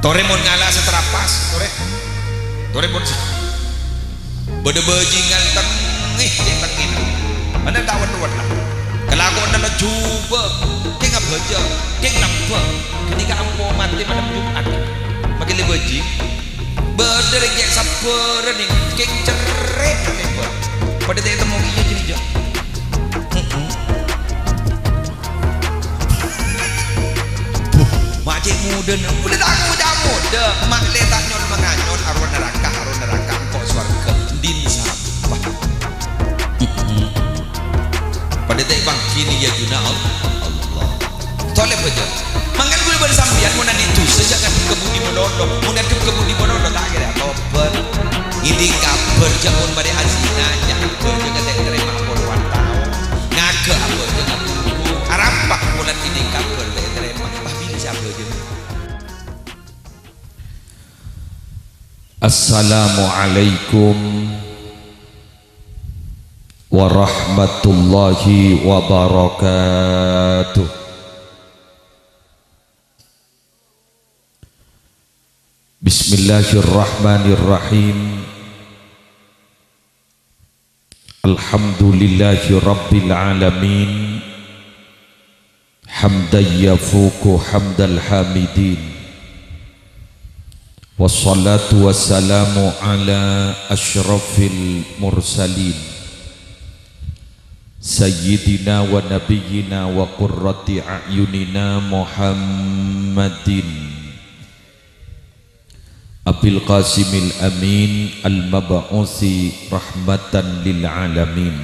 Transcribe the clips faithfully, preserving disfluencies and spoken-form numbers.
Torè mon ngala' sè tarapas, torè. Torè mon sè-, bâdâ bâjingan tengngè, cè' tengngèna. Ana ta' wet-wet la. Kalakowanna la jhubâ', kèng abhâjâng, kèng lambâ'. Ghânèka ampo matè malem Jum'at. Makè la bâjing. Bâdâ rèng cè' sabbhârân, kèng cerrè' kèng bâ. Padâ ta' ètemmo kèya jârèya. Heeh. Buh, ma' cè' modâna. Udah ta' modâ-modâ. Ma' lè ta' nyol-manganyol, arowa naraka, arowa naraka, engko' sowarghâ. Din sapa? Padâ ta' èpangghi nèyaduna Al-, Allah. Tolè bâjâ. Mangkana kaulâ bân sampèyan mon andi' dhusa jhâ' ngadhep ka budi malolo. Mon ngadhep ka budi malolo, ta' kèra atobât. Ngèdhing kabhâr jhâ' mon marè azina, jhâ' abhâjâng ta' ètarèma polowan taon. Ngaghâ' abhâjâng abhungku. Arapa polana ngèdhing kabhâr ta' ètarèma. Pas bilâ sè abhâjâng. Assalamualaikum warahmatullahi wabarakatuh. Bismillahirrahmanirrahim. Alhamdulillahi rabbil alamin. Hamdan yafuqu hamdal hamidin. Wassalatu wassalamu ala asyrafil mursalin. Sayyidina wa nabiyyina wa qurrati a'yunina Muhammadin Abil Qasimil Amin al-mab'usi rahmatan lil alamin.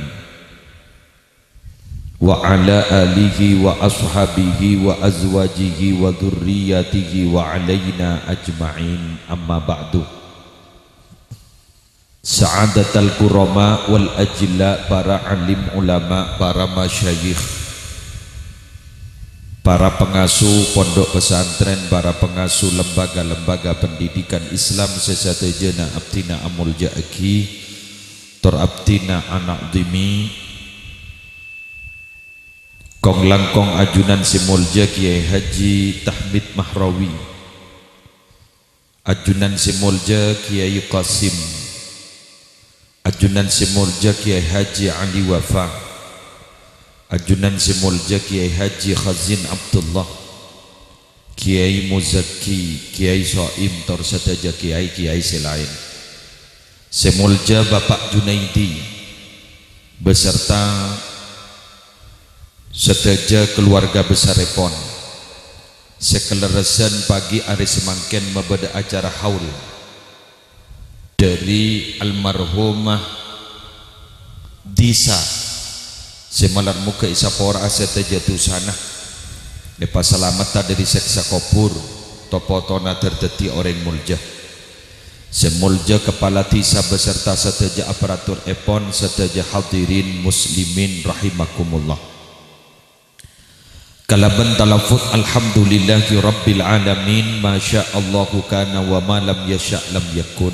Wa ala alihi wa ashabihi wa azwajihi wa dzurriyyatihi wa alaina ajma'in, amma ba'du. Sa'adatal kurama wal ajilla, para alim ulama, para masyayikh, para pengasuh pondok pesantren, para pengasuh lembaga-lembaga pendidikan Islam sè sadhâjâna abdhina amolja'aghi, tor abdhina ana'dhimi, kong-langkong ajunan sè molja Kiai Haji Tahmid Mahrawi. Ajunan sè molja Kiai Qasim, ajunan sè molja Kiai Haji Ali Wafa, ajunan sè molja Kiai Haji Khazin Abdullah, Kiai Muzakki, Kiai Soim, tor sadhâjâ kiai-kiai sè laèn. Sè molja Bapak Junaidi beserta sadhâjâ keluarga besarèpon. Sè kalerressan pagi arè samangkèn mabâdâ acara haul dhâri almarhumah Disa sè malar moghâ èsapora'a sadhâjâ dhusana, èpasalamedhâ dhâri sèksa kobhur, to-potona dâr dhâddhi orèng molja. Sè molja Kepala Disa beserta sadhâjâ aparaturèpon, sadhâjâ hadirin muslimin rahimakumullah. Kalabân talaffuz, "Alhamdulillahi rabbil alamin, ma sya Allahu kana, wa ma lam yasya lam yakun.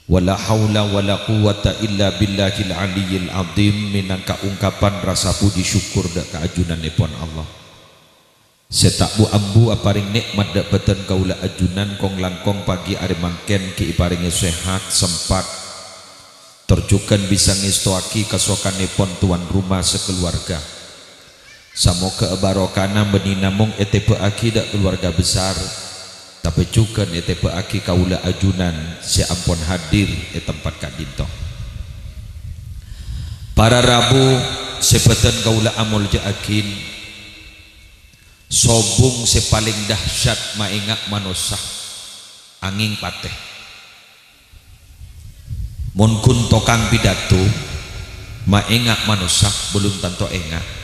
Wa la haula wa la quwwata illa billahil aliyyil azim," mènangka ungkapan rasa puji syukur dâ' ka ajunanèpon Allah. Sè ta' bu-ambu aparèng nè'mat dâ' bâdân kaulâ ajunan, kong-langkong pagi arè mangkèn ghi' èparèngè sehat, sempat, tor jhughân bisa ngèstowaghi kasokanèpon tuan rumah sakaluwarga. Samoghâ barokana bânnè namong ètèbâ'aghi dâ' kaluwarga besar, tapè jhughân ètèbâ'aghi kaulâ ajunan sè ampon hadir è tempat ka'dinto. Para rabu sè bâdân kaulâ amolja'aghin, Sobung sè palèng dahsyat maènga' manossa, angèng patè. Mon ghun tokang pidato, maènga' manossa, bellum tanto ènga'.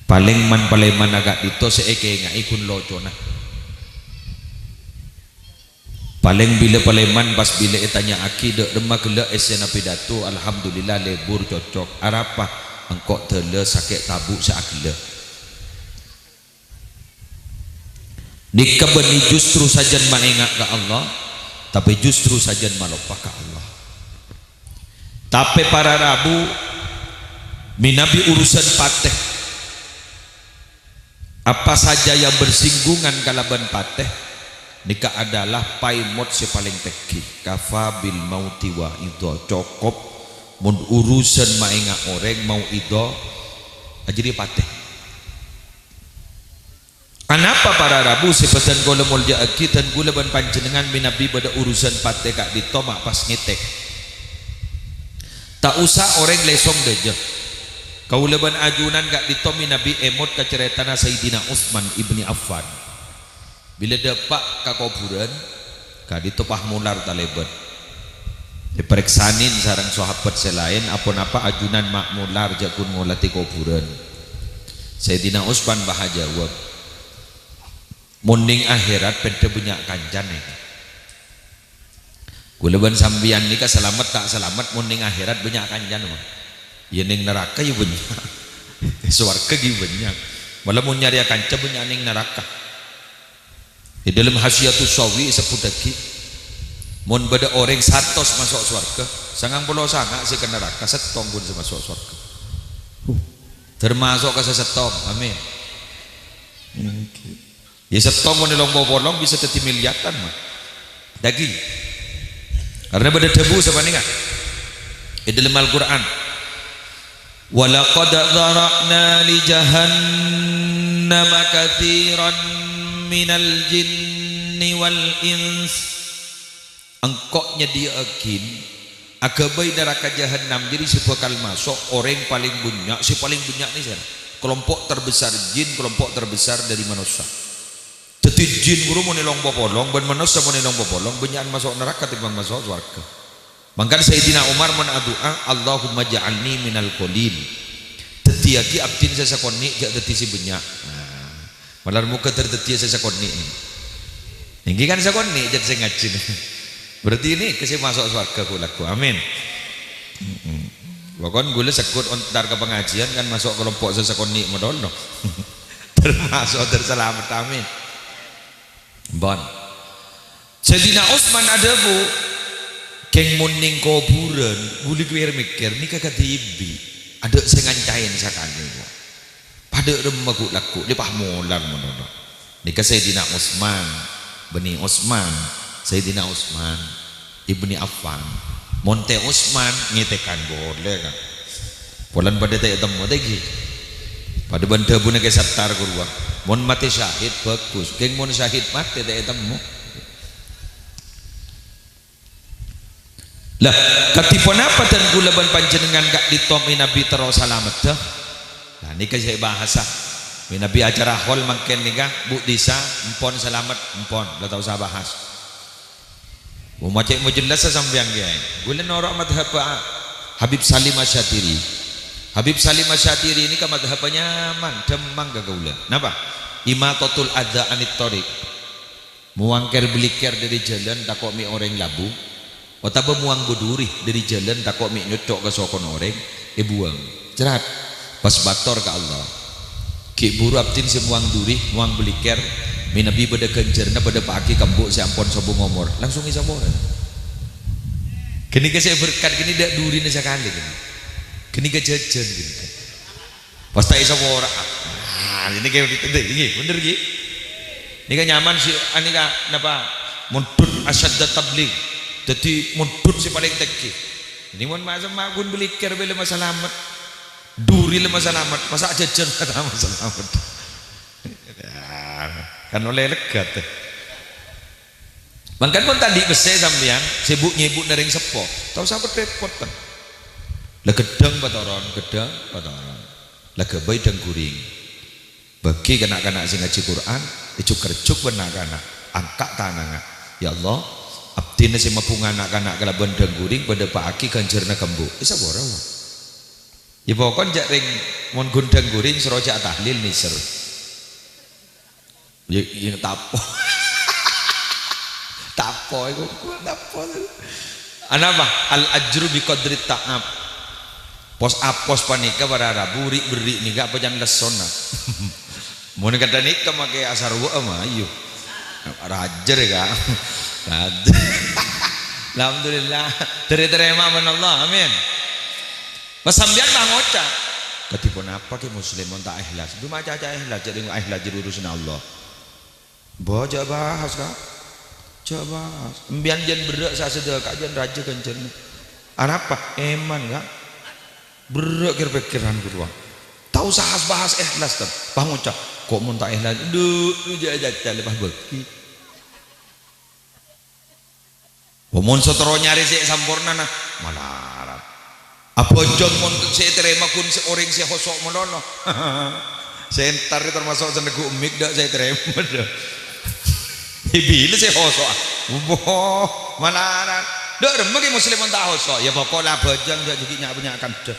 Palèng man-palèman ka'dinto sè èkaènga'è ghun locona. Palèng bilâ palèman pas bilâ ètanya'aghi, "Dâ' remma ghellâ' èssèna pidato?" "Alhamdulillah, lebur, cocok." "Arapa?" "Engko' dâlâ sakè' tabu' sè aghellâ'." Nèka bânnè justru sajân maènga' ka Allah, tapè justru sajân maloppa ka Allah. Tapè para rabu, mènabi urusan patè, Apa saja yang bersinggungan kalabân patè, nèka adalah paèmot sè palèng tèngghi. Kafa bil mauti wa'idha. Cokop mon urusan maènga' orèng, mau'idha, ajâriyâ patè. Anapa para rabu sè bâdân kaulâ molja'aghi, dân kaulâ bân panjhennengngan mènabi bâdâ urusan patè ka'dinto ma' pas ngètèk. Ta' osa orèng lèsong dâjâ. Kaulâ bân ajunan ka'dinto mènabi èmot ka carètana Sayyidina Utsman ibni Affan. Bilâ dâpa' ka kobhurân, ka'dinto Pa' Molar talèbât. Èparèksanè sareng sahabat sè laèn, aponapa ajunan Ma' Molar jhâ' ghun ngolatè kobhurân. Sayyidina Utsman bâ ajâwâb, "Mon neng ahèrat bâdâ bânnya' kancana." Kaulâ bân sampèyan nèka salamet ta' salamet, mon neng ahèrat bânnya' kancana, mon. Iyâ neng naraka iyâ bânnya'. Sowarghâ ghi' bânnya'. Mala mon nyarèya kanca bânnya' neng naraka. È dâlem Hasyiatus Sawi èsebbhuttaghi, mon bâdâ orèng satos maso' sowarghâ, sangang polo sanga' sè ka naraka, sèttong ghun sè maso' sowarghâ. Huh. Tamaso' ka sè sèttong. Amin. Oke. Iyâ, sèttong mon èlong popolong bisa dhâddhi milyatan, ma'. Dâggi'. Karna bâdâ dhâbu sapanèka è dâlem Al-Qur'an, "Wa laqad dzara'na li jahannama katsiran minal jinni wal ins." Engko' nyadhiyâ'aghin aghâbây naraka Jahannam jârèya sè bhâkal maso' orèng palèng bânnya', sè palèng bânnya' nèka sèra? Kelompok terbesar jin, kelompok terbesar dâri manossa. Dhâddhi jin ghuru mon èlong popolong, bân manossa mon èlong popolong, bânnya'an maso' naraka tèmbhâng maso' sowarghâ. Mangkana Sayyidina Umar mon adu'a, "Allahumma ja'alni minal qalil." Dhâddhiyâghi abdhina sè sakonè', jhâ' dhâddhi sè bânnya'. Nah, malar moghâ dhâr dhâddhiyâ sè sakonè'. Èngghi kan sakonè' jhât sè ngajhi. Berarti nèka sè maso' sowarghâ ghu-lagghu. Amin. Mm-mm. Pokon ghulâ segghut entar ka pangajiân kan maso' kelompok sè sakonè' modolo. Tamaso' dhâr salamet. Amin. Bon. Sayyidina Utsman adhâbu, "Kèng mon neng kobhurân, ghulâ kèr-mèkkèr nèka kadhibi', adâ' sè nganca'è sakalè, kok. Padâ remma ghu-lagghu, lè Pa' Molar manono." Nèka Sayyidina Utsman, bânnè Utsman, Sayyidina Utsman. Ibni Affan. Mon tè Utsman ngètèkan polè, kan. Polana padâ ta' ètemmo tèngghi. Padâ bân dhâbuna Kè Sattar ghâruwa. Mon matè syahid, bhâghus. Kèng mon syahid matè ta' ètemmo. Lah, kadhi ponapa dân kaulâ bân panjhennengngan ka'dinto mènabi terro salameddhâ? Lah, nèka sè èbahasa. Mènabi acara hol mangkèn nèka, Bu Disa, empon salamet, empon. La ta' osa bahas. Mon ma' cè' majellassa sampèyan, Kèyaè. Ghulâ noro' madhâbbhâ Habib Salim Asy-Syadzili. Habib Salim Asy-Syadzili nèka madhâbbhâ nyaman, dhâmmang ka kaulâ. Napa? Imatatul adza anit thoriq. Muwang kèr-bâlikèr dâri jhâlân tako' mè' orèng labu, otabâ muwang bâduri dâri jhâlân tako' mè' nyocco' ka sokona orèng, èbuwâng. Crat, pas mator ka Allah. Ghi' bhuru abdhina sè muwang duri, muwang bâlikèr, mènabi bâdâ ghânjhârânna padâ pa'aghi ka embu' sè ampon sobung omor. Langsung èsapora. Ghânèka sè berkat ghânèka ta' durina sakalè ghânèka. Ghânèka jhâjhân ghânèka. Pas ta' èsapora. Ah, ghânèka, ngghi, bhender, ngghi. Nèka nyaman sih, anèka napa? Mondhut asyadda tabligh. Dhâddhi mondhut sè palèng tèngghi. Ghânèka mon ma'-, ma' ghun bâlikèr bhâi la masalamet. Duri la masalamet, masa' jhâjhân la masalamet. Ya, kan ollè lega tè. Mangkana mon ta' andi' pèssè sampèyan, sibuk nyibuk neng rèng seppo, ta' osa repot-repot, kan. La ghâddhâng patoron, ghâddhâng patoron. La ghâbây dhâng-ghuring. Bâgi ka na'-kana' sè ngajhi Qur'an, èjhuk-kerjhuk bân na'-kana', angka' tanangnga. "Ya Allah, abdhina sè mabhunga na'-kana' kalabân dhâng-ghuring padâ pa'aghi ghânjhârânna ka embu'." Èsapora, wah. Ya, pokon jhâ' rèng mon ghun dhâng-ghuring soro jhâ' tahlil nèser. Ya, ya, tapo. Tapo iku, tapo. Anapa? Al ajru bi qadri ta'ab. Pos-apos panèka para rabu, ri'-berri' nèka apa can lessona. Mon kadhâng nèka makè asarwâ'â, ma, ayo. Rajâr, Ka'. Rajâr. Alhamdulillah. Terè-, terèma bân Allah. Amin. Pas sampèyan mah ngoca', Kadhi ponapa Kè Muslim mon ta' èhlas? Dhu maca-maca èhlas, jhâ' dhing èhlas jârèya urusanna Allah. Bo, jhâ' bahas, Ka'. Jhâ' bahas. Empèyan jân berrâ' sè asadhâka, jân rajâ ghânjhârânna. Arapa? Èman, Ka'. Berrâ' kèr-pèkkèran ghâruwa. Ta' osa bahas èhlas, tan. Pas ngoca', "Ko' mon ta' èhlas?" Dhu, dhu jhâ' jhâjhâl pas bâgi. Oh, mon sè terro nyarè sè sampornana, malarat. Abhâjâng mon sè ètarèma ghun sè orèng sè hoso' malolo. Sè entar rè termasok sè neggu' mik dâ' sè ètarèma dâ'. Bilâ sè hoso'a? Wah, malarat. Dâ' remma Kè Muslim mon ta' hoso'? Ya pokok la abhâjâng jhâ' jâghi nya'-bânnya' kandhâ.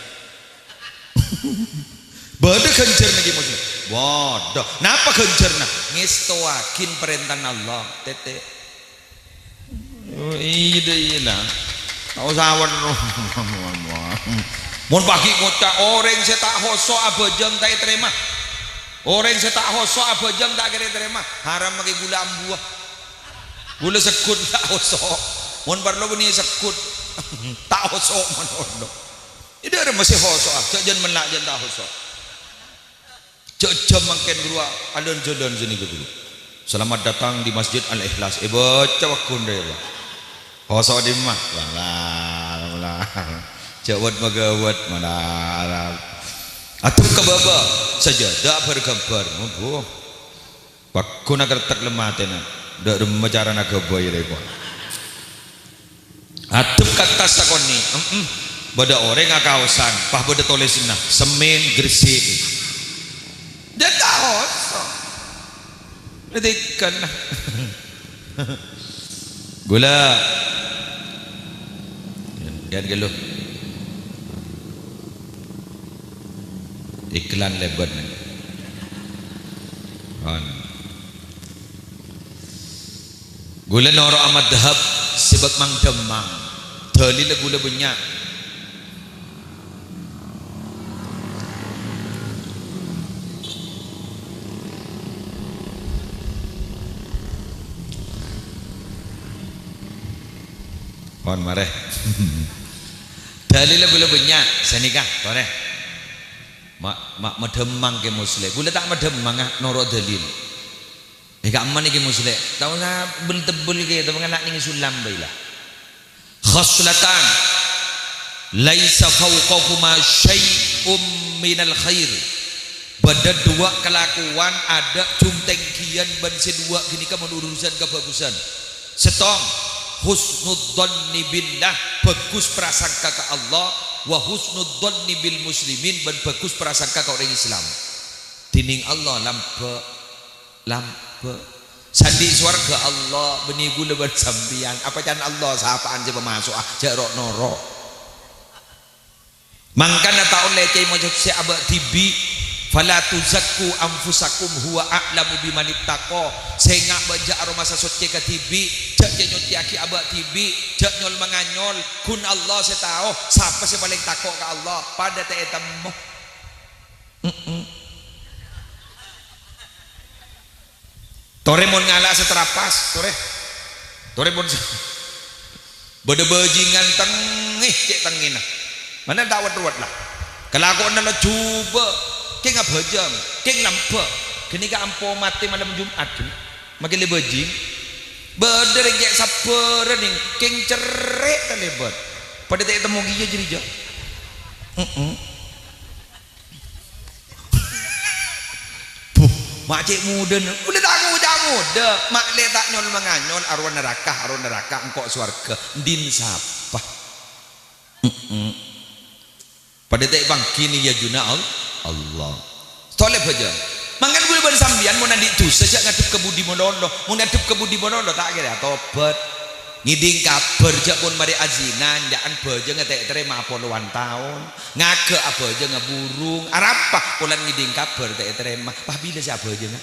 Bâdâ ghânjhârânna Kè Muslim. Waduh, napa ghânjhârânna? Ngèstowaghi parèntana Allah. Tètè. Oh, iyâ dâ' iyâ la. Ta' osa awan. Mon paghi' ngoca' orèng sè ta' hoso' abhâjâng ta' ètarèma. Orèng sè ta' hoso' abhâjâng ta' kèra ètarèma. Haram makè ghulâ ambuwâ. Ghulâ segghut ta' hoso'. Mon parlo bânnè segghut. Ta' hoso' malolo. Iyâ dâ' remma sè hoso'a, jhâ' jân mella' jân ta' hoso'. Jhâ' jhâm mangkèn ghâruwa alon-jhâlân sè nèka ghâruwa. Selamat datang di Masjid Al-Ikhlas. Èbâca pagghun rèya, Pak. Hoso' dimma? Wala, wala. Jhâ' wât maghâwât, mala. Adhep ka bâbâ, sajâdâ bâr-ghâmbâr. Monggo. Pagghun akertek lemma atèna. Dâ' remma carana ghâbây rèya, Pak. Adhep ka attas sakonè', em-em. Bâdâ orèng akaosan, pas bâdâ tolèsanna, "Semmèn Gresik." Dâ' kaos. Ngèdhingkan. Ghulâ. Yan, yan ghâllu. Iklan lèbât nèng. Hon. Ghulâ noro'a madhâb sè bâk mang-dhâmmang. Dâlilla ghulâ bânnya'. Pon, marè. Dâlilla ghulâ bânnya', sanèka, torè. Ma-, ma-, madhâmmang Kè Musleh. Ghulâ ta' madhâmmang, ah, noro' dâlil. È, ka'emma nèkè Musleh. Ta' osa bel-tebbel kè, ta' pangala nèng Sulam bhâi la. Khaslatan laisa fauqahuma syai'um minal khair. Bâdâ duwâ' kalakowan adâ' jhum tènggiyân bân sè duwâ' ghânèka mon urusan kabhâghusân. Sèttong, husnudzanni billah, bhâghus prasangka ka Allah, wa husnudzanni bil muslimin, bân bhâghus prasangka ka orèng Islam. Dhinèng Allah lambâ'. Lambâ'. Sè andi' sowarghâ Allah, bânnè ghulâ bân sampèyan. Apa can Allah sapa'an sè pamaso'a, jhâ' ro'-noro'. Mangkana ta' ollè cè' moca sè abâ' dhibi', "Fala tuzakku anfusakum huwa a'lamu bimanittaqa." Sènga' bân jhâ' aromasa soccè ka dhibi', jhâ' cè' nyoccèyaghi abâ' dhibi', jhâ' nyol-manganyol, ghun Allah sè tao sapa sè palèng tako' ka Allah, padâ ta' ètemmo. Mm-mm. Torè mon ngala' sè trapas, torè. Torè mon sè-, bâdâ bhâjingan tengngè, cè' tengngèna. Mana ta' wet-ruwet la. Kalakowanna la jhubâ', kèng abhâjâng, kèng lambâ'. Ghânèka ampo matè malem Jum'at, ghânèka. Makè lè bhâjing. Bâdâ rèng cè' sabbhârân, kèng cerrè' kalèbât. Padâ ta' ètemmo kèya jârèya. Mm-mm. Buh, ma' cè' modâna. Ghulâ ta' ngoca' modâ. Ma' lè ta' nyol-manganyol, arowa naraka, arowa naraka, engko' sowarghâ. Dhin sapa? Mm-mm. Padâ ta' èpangghi nèyajuna Al-, Allah. Tolè bhâjâ. Mangkana ghulâ bân sampèyan mon andi' dhusa, jhâ' ngadhep ka budi malolo. Mon ngadhep ka budi malolo, ta' kèra atobhât. Ngèdhing kabhâr jhâ' pon marè azina, enjâ'ân bhâjângnga ta' ètarèma polowan taon. Ngaghâ' abhâjângnga burung. Arapa? Polana ngèdhing kabhâr ta' ètarèma. Pas bilâ sè abhâjângnga?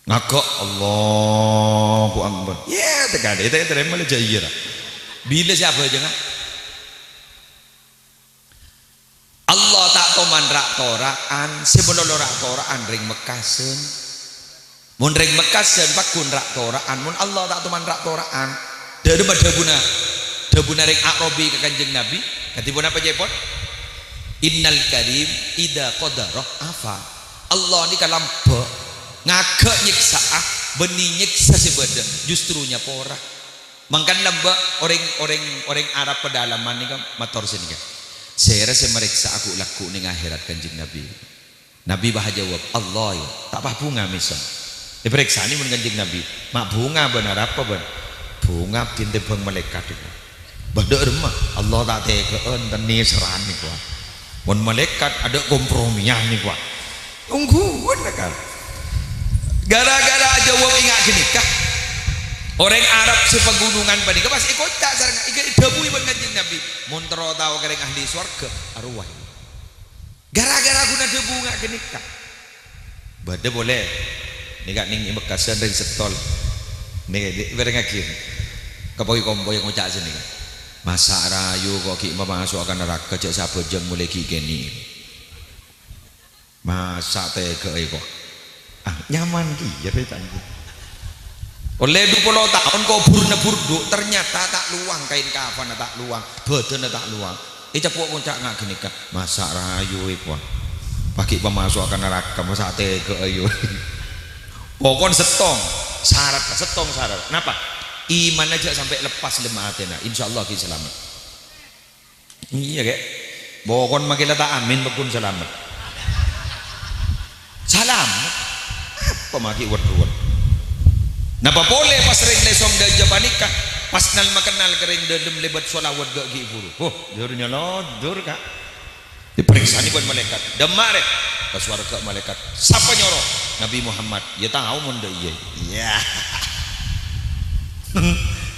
Ngaghâ', Allahu Akbar. Yâ, ta' kèra, ta' ètarèma la jâ iyâ, ra. Bilâ sè abhâjângnga? Allah ta' toman ra'-tora'an, sè malolo ra'-tora'an rèng Mekkasân. Mon rèng Mekkasân pagghun ra'-tora'an, mon Allah ta' toman ra'-tora'an. Dâ' remma dhâbuna, Dhâbuna rèng A'rabi ka Kanjeng Nabi, kadhi ponapa ca'èpon? "Innal karim idza qadara afa." Allah nèka lambâ', ngaghâ' nyèksa'a, bânnè nyèksa sè bâdâ, justru nyapora. Mangkana lambâ' orèng, orèng, orèng Arab pedalaman nèka mator sanèka, "Sèra sè marèksa'a ghu'-lagghu' neng akhèrat, Kanjeng Nabi?" Nabi pas ajâwâb, "Allah, ya, ta' pas bhunga mèsan." Èparèksanè mon Kanjeng Nabi, "Ma' bhunga bân arapa bân?" "Bhunga abdhina ètèmbhâng malaèkat nèko." "Bâdâ remma?" "Allah ta' tegghâ'ân, ta' nèserrana nèko. Mon malaèkat adâ' kompromiyan nèko." Ongghuwân la, kan. Gara-gara ajâwâb enga' ghânèka, orèng Arab sè paghunongan panèka pas èkoca' sareng èdhâbuwi bân Kanjeng Nabi, "Mon terro tao ka rèng ahli sowarghâ, arowa." Gara-gara ghuna dhâbu nga' ghânèka. Bâdâ polè. Nèka neng è Mekkasân rèng Settol. Nèka, nè-, bârengngaghi. Kapoy-kompoy ngoca' sanèka. "Masa' rayu ko' ghi' mamaso'a ka naraka, jhâ' sabhâjâng molaè ghi' kènè'." Masa' tegghâ'â ko'. Ah, nyaman kèya rè, Cak. Ollè dupolo taon kobhurrâ bhurdhu', ternyata ta' lowang kaèn kafanna, ta' lowang, bhâdhânna ta' lowang. Ècapo' ngoca' nga' ghânèka, "Masa' rayu, èpon. Pas ghi' pamaso'a ka naraka, masa' tegghâ'â, yu." Pokon sèttong sarat, sèttong sarat. Napa? Imanna jhâ' sampè' lepas lem atèna. Insyaallah ghi' salamet. Iyâ, Kè. Pokon makè la ta' amin, pagghun salamet. Salamet? Apa makè wèt-ruwèt? Napa polè pas rèng lèsong dâjâ panèka, pas nal-makennal ka rèng dâlem lèbât sholawat ghâ' ghi' buru. Huh, dur nyoloddur, Ka'. Èparèksanè bân malaèkat. "Dâmma, rè?" "Ka sowarghâ, malaèkat." "Sapa nyoro?" "Nabi Muhammad." "Yâ tao mon dâ' iyâ." Iyâ.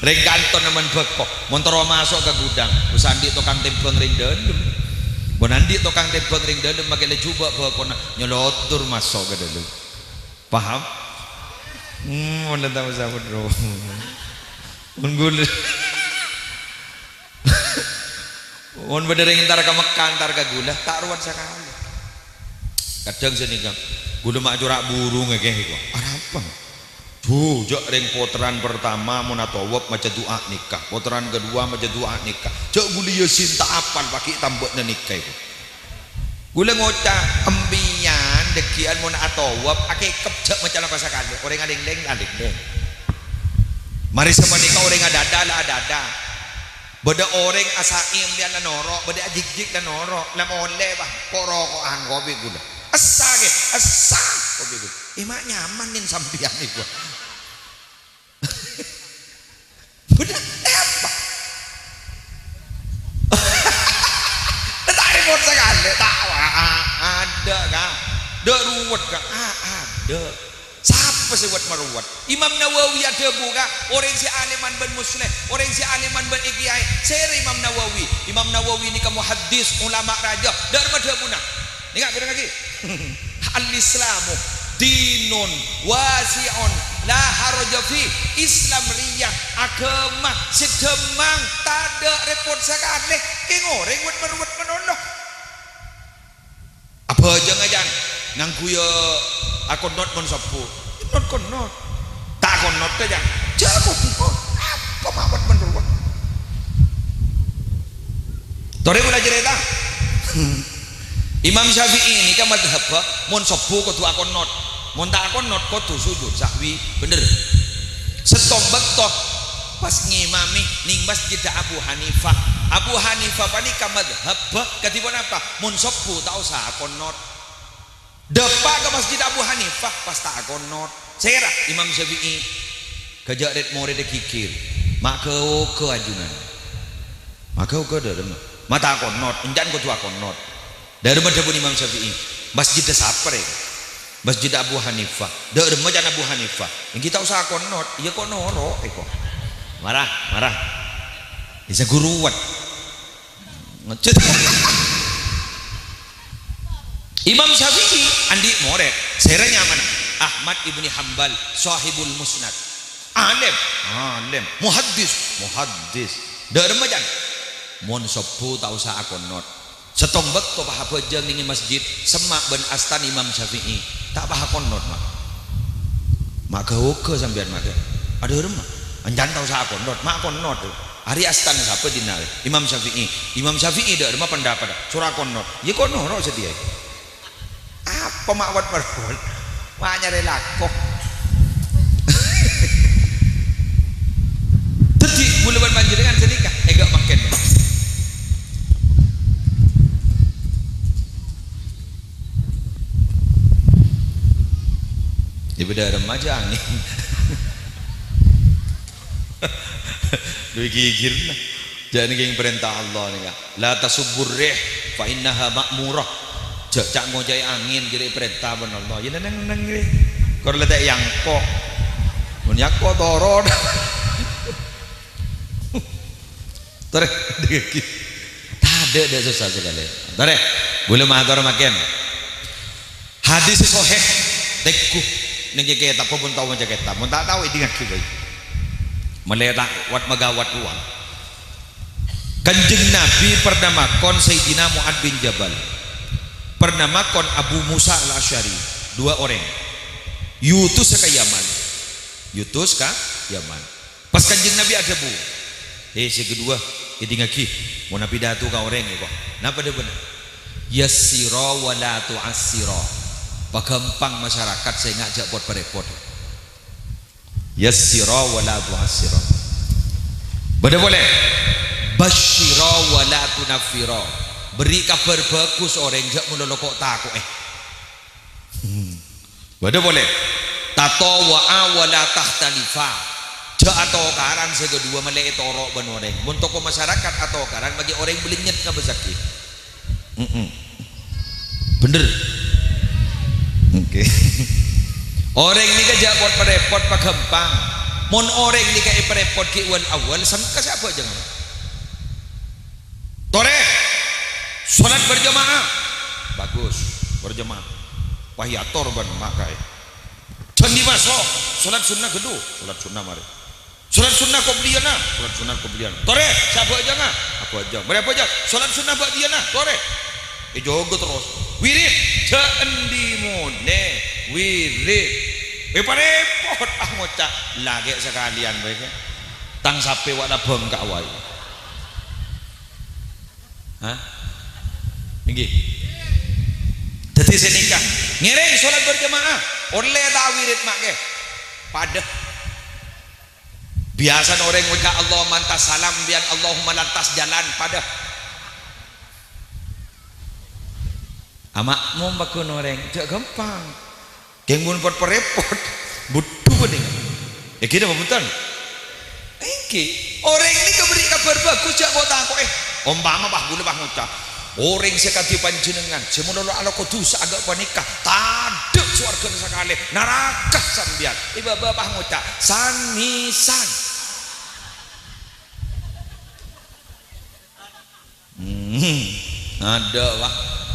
Rèng kanton nèman bhâko. Mon terro maso' ka gudhâng, wis andi' tokang tèmbhâng rèng dâlem. Mon andi' tokang tèmbhâng rèng dâlem, makè la jhubâ' bhâkona, nyoloddur maso' ka dâlem. Paham? Hmm, mon la tao sabâ' ro. Mon ghulâ. Mon bâdâ rèng entar ka Mekkah, entar ka ghulâ, ta' rowat sakalè. Kadhâng sanèka, ghulâ ma' cora' buru ngèkè, kok. Arapa? Duh, jhâ' rèng potteran pertama mon atowaf maca du'a nèka, potteran kedua maca du'a nèka. Jhâ' ghulâ Yasin ta' apal, paghi' tambâna nèka, kok. Ghulâ ngoca', "Empèyan dhâggi'ân mon atowaf, akèkep jhâ' maca napa sakalè, orèng alèng-lèng, alèng-lèng." Marè sapanèka orèng adâdâ la adâdâ. Bâdâ orèng asa'i empèyan la noro', bâdâ ajhikjhik la noro', la molè, bâh, ko'-roko'an kopi ghulâ. Essa, ghi, essa kopi ghulâ. Emang nyaman nin sampèyan nèko? Bâdâ apa? Ta' repot sakalè, ta', a-, a-, adâ', Ka'. Dâ' ruwet, Ka'. A-, adâ'. Sapa sè wet-marowet? Imam Nawawi adhâbu, Ka', orèng sè alèman bân Muslim, orèng sè alèman bân èkèyaè. Sèra Imam Nawawi? Imam Nawawi nèka muhaddis, ulama rajâ. Dâ' remma dhâbuna? Nèka, bhârengngaghi. "Al-Islamu dinun wasi'un la haraja fi." Islam rèya aghâma sè dhâmmang, tadâ' repot sakalè. Kèng orèng wet-marowet manono. Abhâjâng, jhân, ngangghuy akonnot mon sobbhu. Konnot-konnot. Ta' akonnot, jhân. Jhâ' kodhu, apa mawon menurut? Torè kaulâ carèta. Imam Syafi'i nèka madhabbhâ, mon sobbhu kodhu akonnot. Mon ta' akonnot, kodhu sujud sahwi. Bhender. Sèttong bâkto pas ngimami neng masjiddhâ Abu Hanifah. Abu Hanifah panèka madhabbhâ kadhi ponapa? Mon sobbhu ta' osa akonnot. Dâpa' ka masjid Abu Hanifah, pas ta' akonnot. Sèra Imam Syafi'i? Ghâjâ' rèd-morèdda ghighir. "Ma' ghâ-oghâ ajunan. Ma' ghâ-oghâ dâ' remma. Ma' ta' akonnot, ènca'na kodhu akonnot." Dâ' remma dhâbuna Imam Syafi'i? "Masjiddhâ sapa rè?" "Masjid Abu Hanifah." "Dâ' remma ca'na Abu Hanifah?" "Ènggi ta' osa akonnot." "Iyâ, ko' noro', èko." Mara, mara. Bisa guruwet. Ngecut. Imam Syafi'i andi' morèd, sèra nyamana Ahmad ibni Hambal, Shahibul Musnad. Alim, alim, muhaddis, muhaddis. Dâ' remma, jhân? Mon sobbhu ta' osa akonnot. Sèttong bâkto pas abhâjâng neng masjid, semma' bân astana Imam Syafi'i. Ta' pas akonnot, Ma'. Ma' ghâ-oghâ sampèyan, Ma', ghâ. Adâ' remma. Ènca'na ta' osa akonnot, ma' akonnot. Arè astana sapa dinna'? Imam Syafi'i. Imam Syafi'i dâ' remma pendapat. Sora konor. Yâ konor sadhiyâ. Apa ma' wat-parwat? Ma' nyarè lako. Dhâddhi, bulâ bân panjhennengngan sanèka, èngghi mangkèn. Yâ, bâdâ remma jhâ' angèn. Dhu ghighirna. Jhâ' nèng parènta Allah nèka. "La tasubbur rih fa innaha ma'murah." Jhâ', ca' ngoca'è angèn, jârèya parènta bân Allah. Yâ neng-neng rè. Kor la ta' èyangko'. Mon yangko' toron. Torè, dhâggi'. Tadâ', tadâ' sossa sakalè. Torè, bulâ mator mangkèn. Hadis sahih, tegghu. Nèng kètab, pon tao maca kètab. Mon ta' tao, èdingngaghi bhâi. Malè ta' wat-magawat rowa. Kanjeng Nabi pernah makon Sayyidina Mu'ad bin Jabal. Pernah makon Abu Musa Al-Asy'ari. Dua orèng. Yâtos ka Yaman. Yâtos ka Yaman. Pas Kanjeng Nabi adhâbu, "He, sè kaduwâ, èdingngaghi, mon apidato ka orèng, yâ, kok." Napa dhâbuna? "Yassira wa la tu'assira." Paghâmpang masyarakat sènga' jhâ' pot-parèpot. "Yassira wa la tu'assira." Bâdâ polè, "Basysyira wa la tunaffira." Berri' kabhâr bhâghus orèng, jhâ' malolo ko'-tako'è. Hmm. Bâdâ polè, "Tatawwa'a wa la takhtalifa." Jhâ' atokaran sè kaduwâ malè ètoro' bân orèng. Mon toko masyarakat atokaran, maghi orèng bâlènyet ngabâssaghi. Mm-mm. Bhender. Oke. Orèng nèka jhâ' pot-parèpot, paghâmpang. Mon orèng nèka èparèpot ghi' wal-awal, sengka sè abhâjâng. Torè, salat berjamaah. Bagus, berjamaah. Pas èyator bân ma' kaè. Jhân dima so, salat sunnah ghâllu, salat sunnah marè. Salat sunnah qobliyana, salat sunnah qobliyana. Torè, sè abhâjângnga, abhâjâng. Marè abhâjâng, salat sunnah ba'diyana, torè. Èjâgâ terros. Wirid, jhâ' endi monè, wirid. Èparèpot, ah, ngoca'. Lakè' sakalèyan bhâi, kè. Tang sapè wa' la bângka' waè. Hah? Ènggi. Dhâddhi sè nèka, ngèrèng salat berjamaah, ollè ta' wirid ma' kè? Padâ. Biyasana orèng ngoca' Allahumma antas salam, biyan Allahumma lantas jalan, padâ. Amakmum paggun orèng, jhâ' ghâmpang. Kèng mon pot-parèpot, budhu panèka. Ènggi napa bhunten? Ènggi. Orèng nèka berri' kabhâr bhâghus, jhâ' ko'-tako'è. Ompama, bâh, ghulâ, bâh, ngoca', "Orèng sè kadhi panjhennengngan, sè malolo alako dhusa aghâ' panèka, tadâ' sowarghâna sakalè, naraka sampèyan." È, bâ-, bâ-, bâh, ngoca', "San-mèsan." Hmm, adâ', wah.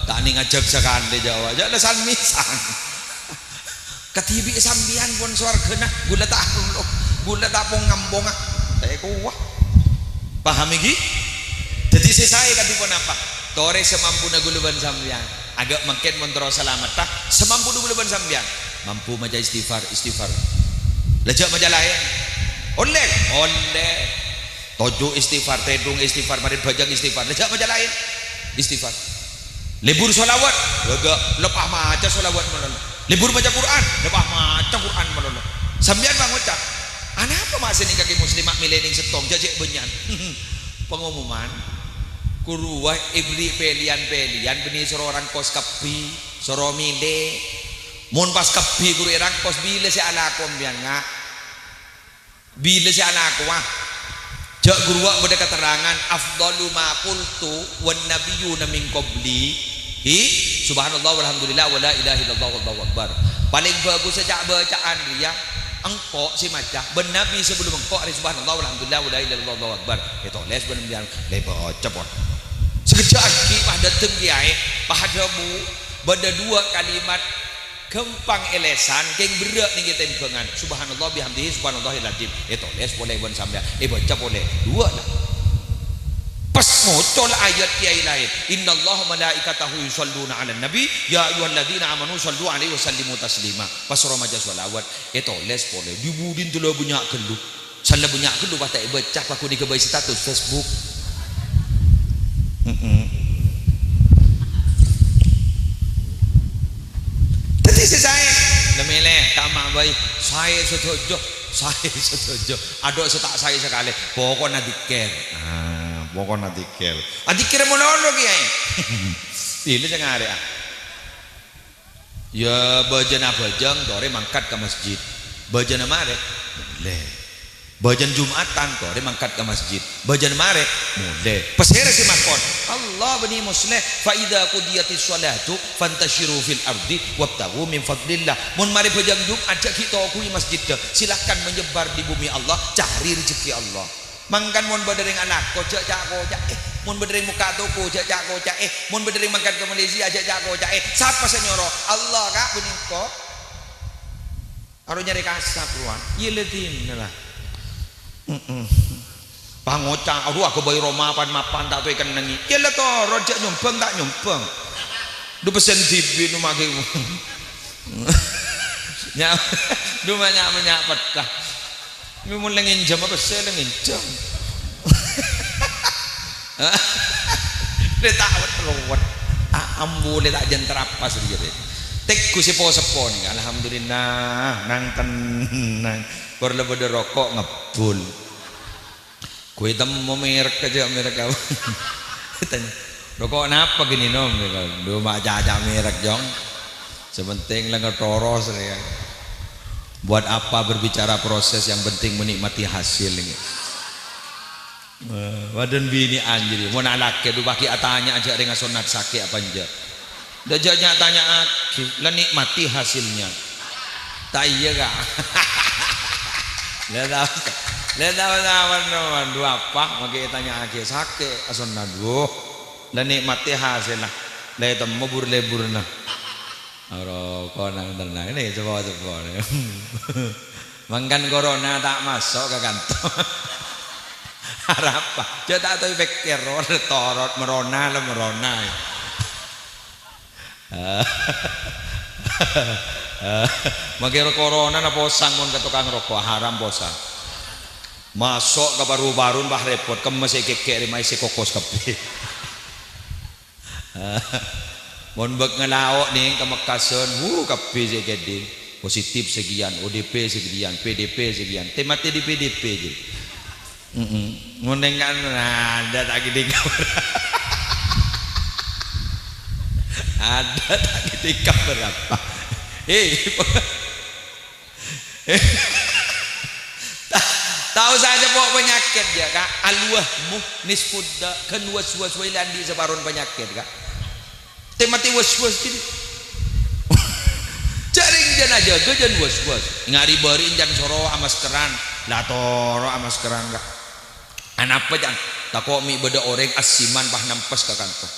Ta' nèng ajhâk sakalè, jhâ', wah. Jhâ' la san-mèsan. Kadhibi' sampèyan pon sowarghâna, ghulâ ta' ghulâ ta' pong-ngamponga. Ta' èkowa. Paham, ènggi? Dhâddhi sè saè kadhi ponapa? Torè samampuna ghulâ bân sampèyan. Aghâ' mangkèn mon terro salametta, samampuna ghulâ bân sampèyan. Mampu maca istighfar, istighfar. La jhâ' maca laèn. Ollè? Ollè. Toju' istighfar, tèdung istighfar, marè bhâjâng istighfar. La jhâ' maca laèn. Istighfar. Lebur sholawat, jhâ' la pas maca sholawat malolo. Lebur maca Qur'an, la pas maca Qur'an malolo. Sampèyan pangoca', "Anapa ma' sè nèng kakè muslim ma' mèlè nèng sèttong, jhâ' cè' bânnya'an?" Pengumuman, kor rowa èberri' pèlèyan-pèlèyan, bânnè soro rangkos kabbhi, soro mèlè. Mon pas kabbhi kor rowa èrangkos, bilâ sè alako sampèyan, nga'? Bilâ sè alakowa? Jhâ' kor rowa bâdâ katerrangan, "Afdalu ma qultu wan nabiyyuna min qabli, hi, subhanallah walhamdulillah wala ilaha illallah wallahu akbar." Palèng bhâghussa ca'-bâca'an rèya, engko' sè maca, bân Nabi sabellunna engko' arè subhanallah walhamdulillah wala ilaha illallah wallahu akbar. Ètolès bân sampèyan, la èbaca pon. Sakejjhâ' aghi' pas dâteng kèyaè, pas adhâbu, bâdâ duwâ' kalimat Ghâmpang è lèsan, kèng berrâ' nèng è tèmbhângan. Subhanallah bihamdihi, subhanallahil adzim. Ètolès polè bân sampèyan, èbaca polè. Duwâ' la. Pas moco la ayat kèyaè laèn. "Innallaha malaikatahu yusholluna 'alan nabi, ya ayyuhalladzina amanu shollu 'alaihi wa sallimu taslima." Pas soro maca sholawat, ètolès polè. Dhi-budhina la bânnya' ghâllu. Sala bânnya' ghâllu pas ta' èbâca, pas ghun èghâbây status Facebook. Mm-mm. Dhâddhi sè saè, la mèlè, ta' ma' bhâi, saè sadhâjâ, saè sadhâjâ. Adhu sè ta' saè sakalè, pokokna dzikir. Ah, pokokna dzikir. Adzikir mon ono, Kèyaè. Ila sè ngarè', ah. Ya, bâjâna abhâjâng, torè mangkat ka masjid. Bâjâna marè, molè. Bâjâna Jum'atan, torè mangkat ka masjid. Bâjâna marè, molè. Pasèra sè makon? Allah bânnè Muslim. "Fa idza qudiyatis sholatu fantasyiru fil ardi wabtaghu min fadlillah." Mon marè bâjâng Jum'at, jhâ' ghi' toguwi masjiddhâ. Silahkan menyebar di bumi Allah, cari rezeki Allah. Mangkana mon bâdâ rèng alako, jhâ' ca'-koca'è. Mon bâdâ rèng mokka' toko, jhâ' ca'-koca'è. Mon bâdâ rèng mangkat ka Malaysia, jhâ' ca'-koca'è. Sapa sè nyoro? Allah, Ka', bânnè engko'. Aro nyarè kasap rowa. Iyâ la dinna la. Mm-mm. Pangoca', "Adhu, aghâbây roma pan-mapan ta' tao èkennengngè." Iyâ la toro', jhâ' nyombhâng ta' nyombhâng. Dhu pèssèna dhibi' nu maghi. Nya-, dhu manya'-manya' pettah. Mon la ngènjhâm apa sè la ngènjhâm? Lè ta' wet-lowet. A-, ambu lè ta' jhân terapas rèya, rè. Tegghu sè po-seppo nèka, alhamdulillah, nang tennang. Kor la bâdâ roko' ngebbhul. Ghun ètemmo merek aja, merek apa? Tanya, "Roko' napa ghi' nènom?" Dhu ma' ca'-ca' merek, Jong. Sè penting la ngatoros, ya. Buat apa berbicara proses, yang penting menikmati hasil, ya. Eh, bâdân binè'an jârèya. Mon alakè dhu paghi' atanya aja rèng asonnat sakè' apa enjâ'. Dha jhâ' nya-tanya'aghi, la nikmati hasilnya. Ta' iyâ, Ka'? La tao, la tao, tao, dhu apa? Maghi' ètanya'aghi, sakè' asonnat, dhu. La nikmati hasèlla. La ètemmo bur-lebbhurrâ. Roko' nang tennang, nè, coba-coba, nè. Mangkana corona ta' maso' ka kanto. Arapa? Jhâ' ta' tao èpèkkèr, ro-, torot merona, la merona. Maghi' corona na posang mon ka tokang roko', haram posang. Maso' ka paru-paruna, bâh, rèpot, kemma sè èkèkkè' rèya maèssè kokos kabbhi. Mon bâk ngalao' nèng ka Mekkasân, wuh, kabbhi sè èkèdhing. Positif sekian, O D P sekian, P D P sekian. Tè-matè di P D P jâ. Mm-mm. Mon nèng kan, nah, ada tak gede kabar. Ada tak gede kabar apa? Eh, Ta-, ta' osa ajhâ' po' panyakèt, jâ, Ka'. Al-wahmu nisfud da', ghân was-was waè la andi' saparon panyakèt, Ka'. Tè-matè was-was ghi. Jhâ' rèng jhân ajâgâ jhân was-was. Ngari bâri' jhân soro amaskeran. La toro amaskeran, Ka'. Anapa, jhân? Tako' mè' bâdâ orèng assiman pas nampes ka kanto.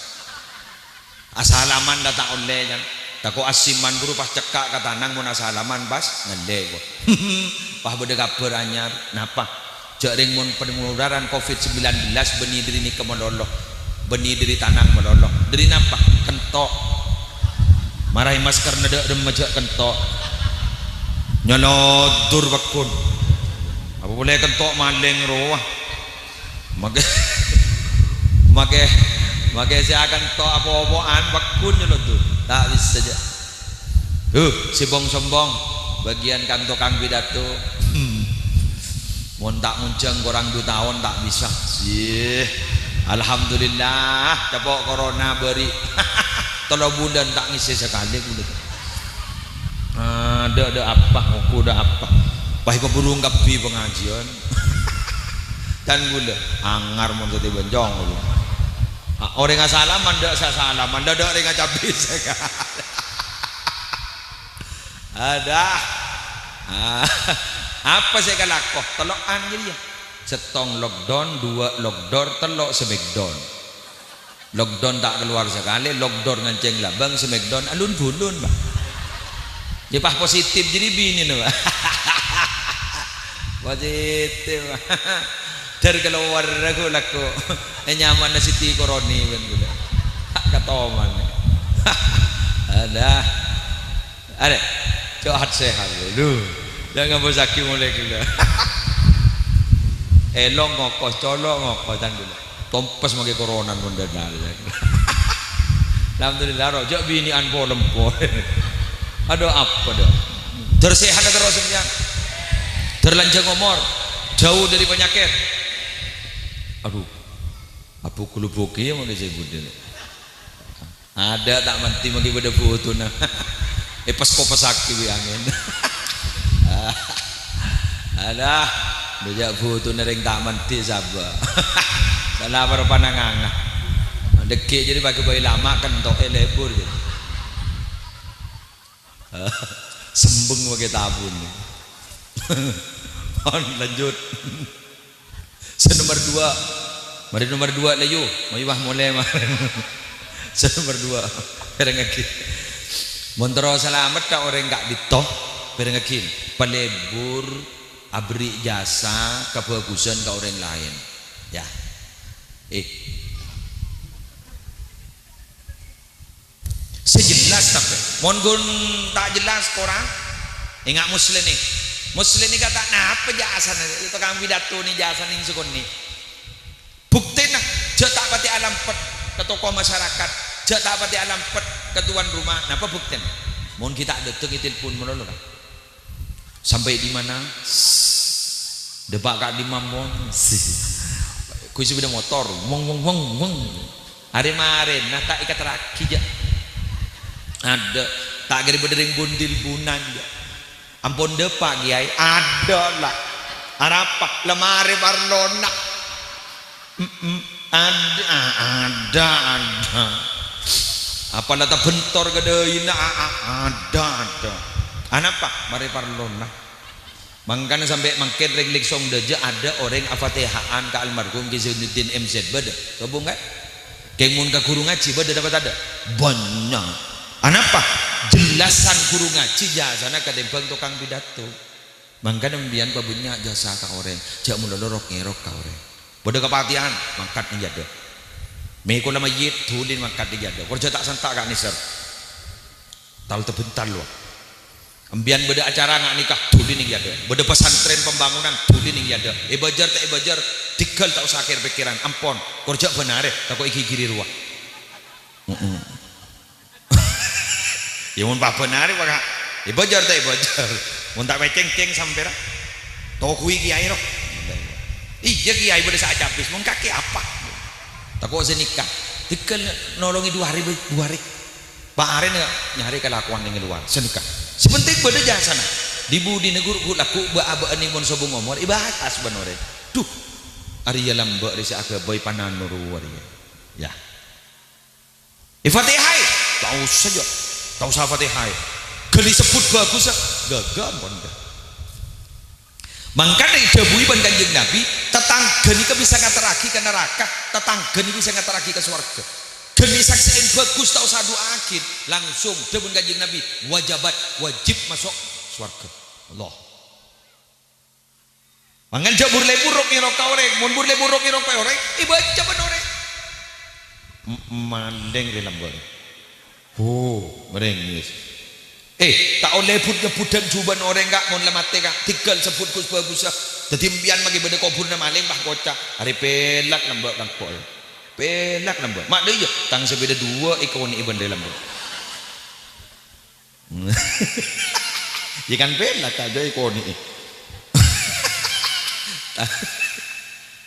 Asalaman la ta' ollè, jhân. Tako' assiman buru pas cekka' ka tanang mon asalaman pas ngallè, ko. Pas bâdâ kabhâr anyar. Napa? Jhâ' rèng mon penularan covid sembilan belas bânnè dâri nèka malolo. Bânnè dâri tanang malolo. Dâri napa? Kento'. Maraè maskerna dâ' remma jhâ' kento'. Nyalodur pagghun. Apa polè kento' malèng rowa. Makè, makè, makè sè akento' apo-apo'an, pagghun nyolodu. Ta' bisa, jhâ'. Huh, sè bong-sombong, bâgiyân kang-tokang pidato. Hmm. Mon ta' ngonjhâng korang du taon, ta' bisa. Sih. Alhamdulillah, capo' corona bâri'. Tello bulân ta' ngèssè sakalè bulân. Ah, dâ', dâ' apa, oku dâ' apa. Pas èpabhurung kabbhi pangajiân. Can ghulâ, angar mon satèya bânjong ghulâ. Ah, orèng asalaman, dâ' sasalaman, dâ', dâ' orèng acabis. Adah. Ah, apa sè èkalako? Tello'an jârèya. Sèttong lockdown, duwâ' lockdoor, tello' smackdown. Lockdown ta' kalowar sakalè, lockdoor ngancèng labâng, smackdown alun-bulun, Pak. Yâ, pas positif jârèya binèna, Pak. Positif. Dâr kalowar aku lako. Eh, nyamana Siti Koroni, bân ghulâ. Tak katoman. Adah. Arè, co'at sehat, lu. Jangan bosaki mulai ghulâ. Èlong ngokos, colo' ngokos, can ghulâ. Tompes mangkè koronan mon dhâddhâ. Alhamdulillah, ro, jhâ' binè'an polem-polem. Adhu, apa dhâ? Dâr sehat terros, sampèyan. Dâr lanjhâng omor. Jauh dari penyakit. Adhu. Abu gulubughi ya mangkè sè budhi. Adâ' ta' mantè mangkè bâdâ bhutona. Èpès-kopèssaghi bi' angèn. Alah, bâjâ' bhutona rèng ta' mantè sabâ. Sala parpana nganga. Dhâggi' jârèya paghâbây lama' kènto'è lebur jârèya. Sembeng mangkè tabuna. Pon lanjut. Sè nomer dua. Marè nomer dua, layu. Mayu, wah, molè, marè. Sè nomer dua. Pèrengngaghi. Mon terro salamet ta' orèng ka'dinto, pèrengngaghi. Palebur, aberri' jasa kabhâghusân ka orèng laèn. Ya. Eh. Sè jelas tapè. Mon ghun ta' jelas, korang. Enga' Musleh nè. Musleh nè kata' napa jasana, tokang pidato nè jasana neng sakonè'. Buktèna, jhâ' ta' patè alampet ka tokoh masyarakat, jhâ' ta' patè alampet ka tuan rumah. Napa buktèna? Mon ghi' ta' dâteng ètelpon malolo, Kang. Sampai di mana? Dâpa' ka'dimma, mon? Ghu sepeda motor, weng, weng, weng, weng. Arè-marèna ta' èkaterraghi, jâ'. Adâ', ta' kèra bâdâ rèng bondil-bunan, jâ'. Ampon dâpa', Kèyaè? Adâ', la. Arapa? La marè parlona. Mm-mm. Adâ', adâ', adâ'. Apa la tabhentor ka dâina? A-, a-, adâ', adâ'. Anapa? Marè parlona. Mangkana sampè' mangkèn rèng Lèksong Dâjâ adâ' orèng afatèha'an ka almarhum Kè Zainuddin M Z bâdâ. Sobung, kan? Kèng mon ka ghuru ngajhi bâdâ napa tadâ'? Bânnya'. Anapa? Jellasan ghuru ngajhi jasana katèmbhâng tokang pidato. Mangkana sampèyan pabânnya' jasa ka orèng, jhâ' malolo rok-ngèrok ka orèng. Bâdâ kapatèyan, mangkat neng è adâ'. Mè' kola mayyit, dhuli mangkat neng è adâ'. Kor jhâ' ta'-santa' ka' nèser. Tal-, tabhental, wa. Sampèyan bâdâ acara nga' nèka, dhuli neng è adâ'. Bâdâ pesantren pembangunan, dhuli neng è adâ'. Èbâjâr ta' èbâjâr, dhigghâl ta' osa kèr-pèkkèran, ampon. Kor jhâ' bân arè, tako' èghighiri rowa. Heeh. Ya, mon pabân arè, Pak. Èbâjâr ta' èbâjâr. Mon ta' pècèng, cèng sampèra. Toghuwi kèyaè, ro. Iyâ, kèyaè bâdâ sè acabis. Mon kakè apa? Tako' sè nèka. Dhigghâl nolongè du arè, du arè. Pa' arèna nyarè kalakowan neng è lowar. Sè nèka. Sè penting bâdâ jasana. Di-budina ghu-, ghu-, lagghu' bâ'-abâ'na mon sobung omor, èbahas bân orèng. Duh, arèya lambâ' rè sè aghâbây panano rowa rèya. Ya. È Fatihah, ta' osa, jâ'. Ta' osa Fatihah. Ghâli sebbhut bhâghussa, ghâghâ ampon, jâ'. Mangkana èdhâbuwi bân Kanjeng Nabi, tatangghâ nèka bisa ngaterraghi ka naraka, tatangghâ nèka bisa ngaterraghi ka sowarghâ. Ghâli saksè'èn bhâghus ta' osa adu'aaghi, langsung dhâbuna Kanjeng Nabi, "Wajabat, wajib maso' sowarghâ." Allah. Mangkana jhâ' bur-lebur rok-ngerok ka orèng. Mon bur-lebur rok-ngerok ka orèng, èbâca bân orèng. M-, malèng rè lambâ'. Ho, marèngès. Eh, ta' ollè bhut-nyebbhuddhân jhubâ'na orèng, Ka', mon la matè, Ka'. Dhigghâl sebbhut ghus-bhâghussa. Dâddhi sampèyan maghi bâdâ kobhurrâ malèng, pas ngoca', "Arè pèlak lambâ' kangko'." Pèlak lambâ'. Ma' dâ' iyâ, tang sapèda duwâ' èkonè'è bân rè lambâ'. Yâ kan pèlak, ta' jâ' èkonè'è.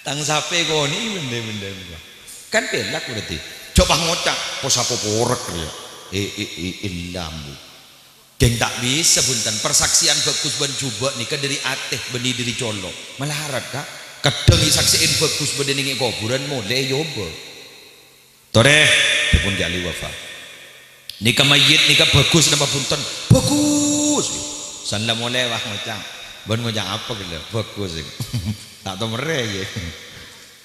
Tang sapè èkonè'è bendè-bendè. Kan pèlak berarti. Jhâ' pas ngoca', posa poporek rèya. E, e, e, ella, ambu. Ghing ta' bisa, bhunten. Persaksian bhâghus bân jhubâ' nèka dâri atè, bânnè dâri colo'. Malarat, Ka'. Kadhâng èsaksè'è bhâghus bâdâ nèng è kobhurân, molè èobâ. Torè, dhâbuna Kè Ali Wafa. Nèka mayyit nèka bhâghus napa bhunten? Bhâghus! San la molè, wah, ngoca'. Bân ngoca' apa ghellâ'? Bhâghus. Ta' tao merrè, yâ.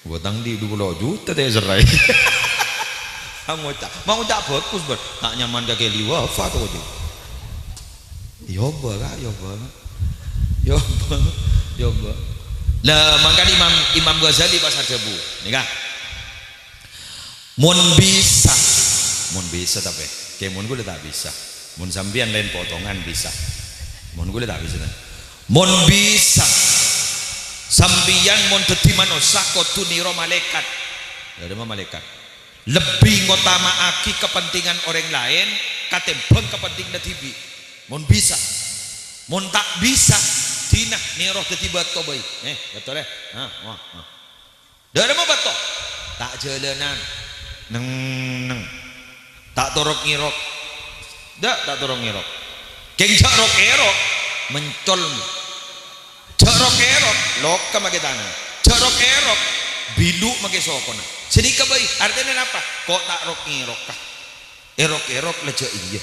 Bhutang dhi' du polo juta ta' èserraè. Ngoca'. Ma' ngoca' bhâghus, bân. Ta' nyaman ka Kè Ali Wafa to, jâ. Yâ obâ, Ka', yâ obâ. Yâ obâ, yâ obâ. Lah, mangkana Imam, Imam Ghazali pas adhâbu. Nèka. Mon bisa, mon bisa tapè, kè mon ghulâ ta' bisa. Mon sampèyan laèn potongan bisa. Mon ghulâ ta' bisa, ta'. Mon bisa, Sampèyan mon dhâddhi manossa kodhu nèro malaèkat. Dhâ' remma malaèkat? Lebbi ngotama'aghi kapentingan orèng laèn katèmbhâng kapentinganna dhibi'. Mon bisa. Mon ta' bisa, dhina nèro dhâddhi bâto bhâi. Eh, bâto, lè. Hah, wah, wah. Dhâ' remma bâto? Ta' jhâlânan. Neng-neng. Ta' torok-ngèrok. Dhâ', ta' torok-ngèrok. Kèng jhâ' rok-èrok, mencol. Jhâ' rok-èrok, loka makè tana. Jhâ' rok-èrok, bilu' makè sokona. Sanèka bhâi, artèna napa? Ko' ta' rok-ngèrokka. Èrok-èrok la jhâ' iyâ.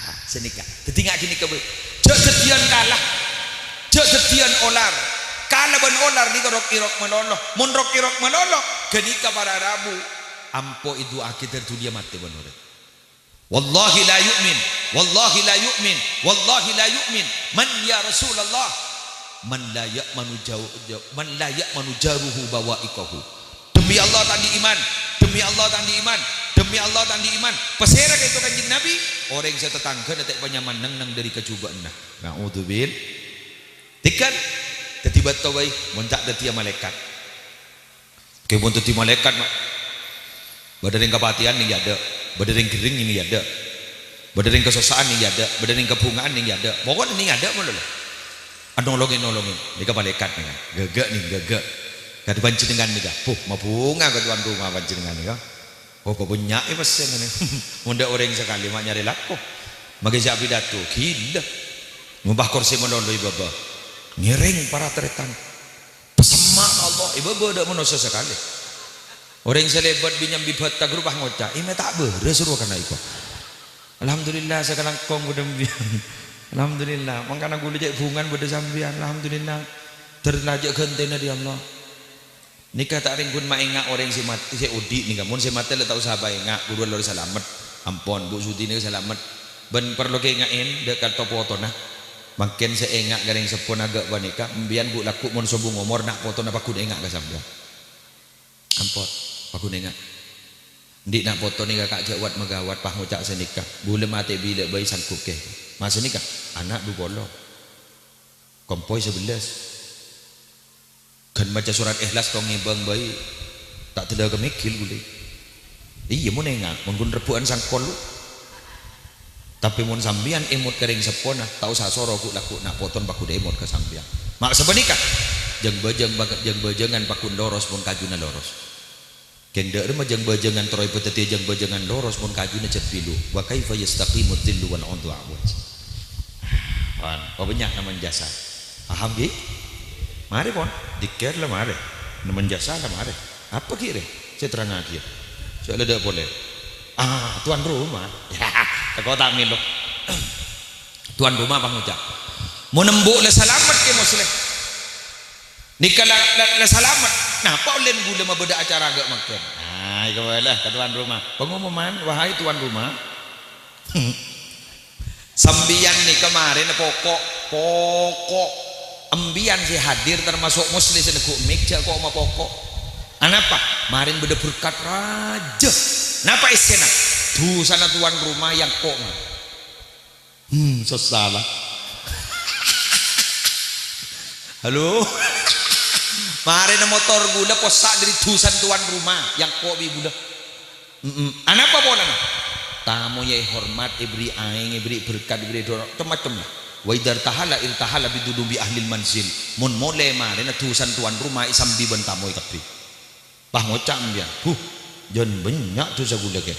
Ya, sanèka. Dhâddhi nga' ghânèka bhâi. Jhâ' dhâddhiyân kala. Jhâ' dhâddhiyân olar. Kala bân olar nèka rok-èrok malolo. Mon rok-èrok malolo, ghânèka para rabu. Ampo èdu'aaghi dhâri dhunnya matè bân orèng. Wallahi la yu'min, wallahi la yu'min, wallahi la yu'min. Man ya Rasulullah? Man la ya'manu jau-, jau-, man la ya'manu jaruhu bawa'iqahu. Demi Allah ta' andi' iman, demi Allah ta' andi' iman, demi Allah ta' andi' iman. Pasèra ka'dinto Kanjeng Nabi? Orèng sè tatangghâna ta' èpanyama neng-neng dhâri kajhubâ'ânna. Na'udzubil-, Tikan, dhâddhi bâto bhâi, mon ta' dhâddhiyâ malaèkat. Kèng mon dhâddhi malaèkat, ma'. Bâdâ rèng kapatèyan nèng è adâ', bâdâ rèng ghering nèng è adâ', bâdâ rèng kasossa'an nèng è adâ', bâdâ rèng kabhunga'an nèng è adâ'. Pokokna nèng è adâ' malolo. Anolongè-nolongè. Nèka malaèkat nèka. Ghâghâ' nèng, ghâghâ'. Kadhi panjhennengngan nèka. Buh, mabhunga ka towan roma panjhennengngan nèka. Oh, bâbânnya'è pèssè ngènè. Mon tadâ' orèng sakalè ma' nyarè lako. Makè sè apidato, ghilâ. Ngompah korsè malolo è bâbâ. Ngèrèng para tarètan. Pasemma' ka Allah, è bâbâ tadâ' manossa sakalè. Orèng sè lèbât bi' nyambi bâta ghâruwa ngoca', "È, mè' ta' bârâs rowa kana' èko." Alhamdulillah, sakalangkong bâdâ sampèyan. Alhamdulillah, mangkana ghulâ cè' bhungan bâdâ sampèyan. Alhamdulillah. Ter-, rajâ ghântèna dâri Allah. Nèka ta' rèng ghun maènga' orèng sè mat-, sè odi' nèka. Mon sè matè la ta' osa paènga', ghuru lora salamet. Ampon, Bu Sudi nèka salamet. Bân parlo kaènga'è dâ' kanto potona. Mangkèn sè ènga' ka rèng seppona ghâ' panèka, sampèyan ghu'-lagghu' mon sombong omor, na' potona pagghun ènga' ka sampèyan. Ampon, pagghun ènga'. Andi' na' poto nèka ka' jhâ' wat-maghâwat, pas ngoca' sanèka. Bulâ matè bilâ bhâi sanggup kè. Ma' sanèka, ana' du polo. Kompoy sabellâs. Ghân maca surat Ikhlas tong ngèbâng bhâi, ta' dâlâ ka mèghil ghulâ. Iyâ, mon ènga', mon ghun rebbhu'ân sangkol. Tapè mon sampèyan èmot ka rèng seppona, ta' osa soro ghu'-lagghu' na' potona pagghun èmot ka sampèyan. Ma' sapanèka, jâng-bâjâng, jâng-bâjângan pagghun loros mon kajuna loros. Kèng dâ' remma jâng-bâjângan terro èpadhâddhiyâ jâng-bâjângan loros mon kajuna jhât pilu. Wa kaifa yastaqimu dzillu wal 'udhu a'waj. Pon, pabânnya' namen jasa. Paham, ghi? Marè, pon. Dikèr la marè. Namen jasa la marè. Apa ghi' rè? Sè terrangaghi. Sè la dâ' polè. Ah, tuan rumah. Ya, tako' ta' mèlo. Tuan rumah apa ngoca'? Mon embu' la salamet kè Muslim. Nèka la, la, la salamet. Napa ollèna ghulâ mabâdâ acara ghâ' mangkèn? Nah, èkabâlâ ka tuan rumah. Pengumuman, wahai tuan rumah. Sampèyan nèka marèna poko', poko'. Empèyan sè hadir termasuk Muslim sè neggu' mik, jhâ' ko' mapoko'. Anapa? Marèna bâdâ berkat rajâ. Napa èssèna? Dhusana tuan rumah yang ko' ma-, Hmm, sossa la. Halo. Marèna motor ghulâ possa' dâri dhusana tuan rumah, yang ko' bi' ghulâ. Mm-mm. Anapa polana? Tamoyya èhormat, èbèrri' aèng, èbèrri' berkat, èbèrri' doro, macem-macem la. Wa idza irtahala irtahala bidzunubi ahlil manzil. Mon molè marèna dhusana tuan rumah èsambi bân tamoy kabbhi. Pas ngoca' empèyan, "Huh, jân bânnya' dhusa ghulâ kè."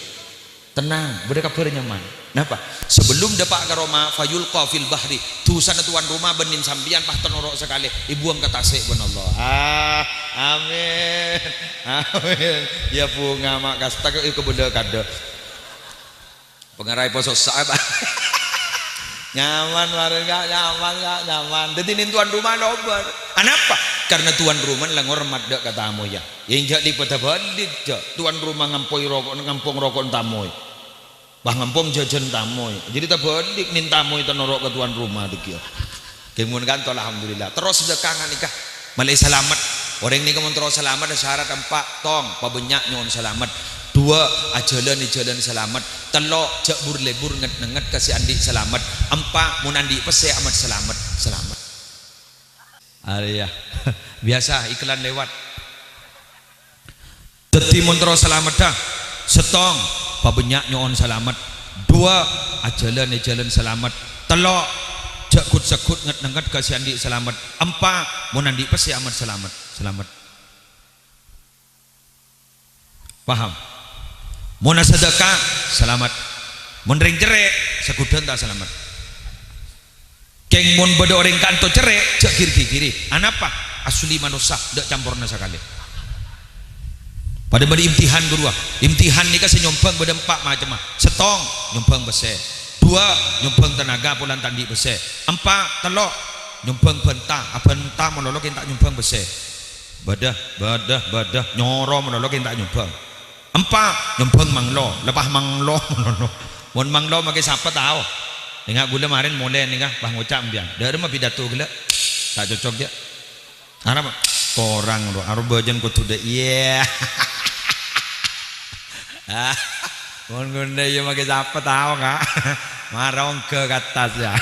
Tenang, bâdâ kabhâr nyaman. Napa? Sabellum dâpa' ka roma, fayulqa fil bahri, dhusana tuan rumah bân nèng sampèyan pas tanoro' sakalè, èbuwâng ka tasè' bân Allah. Ah, amin. Amin. Ya, bhunga ma' kasta kok èkabâlâ kadâ'. Pangaraè poso sa'a, Pak. Nyaman, marèn, Kak, nyaman, Kak, nyaman. Dhâddhi, nèng tuan rumah lobâr. Anapa? Karena tuan rumah la ngormat dâ' ka tamoyya. Yâ, enjâ' li' padâ bâlik, jâ'. Tuan rumah ngampong roko', ngampong roko'na tamoy. Pas ngampong jhâjhân tamoy. Dhâddhi, tabâlik nèng tamoy tanoro' ka tuan rumah, dhâggi'. Kèng mon kanto, alhamdulillah. Terros sedekah nga' nèka. Malè salamet. Orèng nèka mon terros salamet, syarat empa'. Tong, pabânnya' nyo'on salamet. Duwâ', ajhâlân è jhâlân salamet. Tello', jhâ' bur-lèbur ngèt-nèngèt ka sè andi' salamet. Empa', mon andi' pèssè amat salamet. Salamet. Arèya. Biyasa iklan lewat. Dhâddhi mon terro salameddhâ, sèttong, pabânnya' nyo'on salamet. Duwâ', ajhâlân è jhâlân salamet. Tello', jhâ' ghut-segghut ngèt-nèngngèt ka sè andi' salamet. Empa', mon andi' pèssè amat salamet. Salamet. Paham? Mon asadhâka, salamet. Mon rèng cerrè', saghudhân ta' salamet. Kèng mon bâdâ orèng kanto cerrè', jhâ' gir-gigiri. Anapa? Asli manossa, ta' camporna sakalè. Padâ bâdâ imtihan ghâruwa. Imtihan nèka sè nyombhâng bâdâ empa' macemma. Sèttong, nyombhâng pèssè. Duwâ', nyombhâng tenaga polana ta' andi' pèssè. Empa', tello', nyombhâng bhânta. Abhânta malolo kèng ta' nyombhâng pèssè. Bâdâ, bâdâ, bâdâ. Nyoro malolo kèng ta' nyombhâng. Empa', nyombhâng manglo, la pas manglo. Mon manglo makè sapa tao? Enga' ghulâ marèn molè nèka, pas ngoca' empèyan. Dâ'remma pidato ghellâ'. Ta' cocok, yâ. Arapa? Korang, ro. Aro bâjâna kodhu dâ-, iyâ. Ah, mon ngonè' iyâ makè sapa tao, Ka'? Mara ongghâ ka attas, yâ.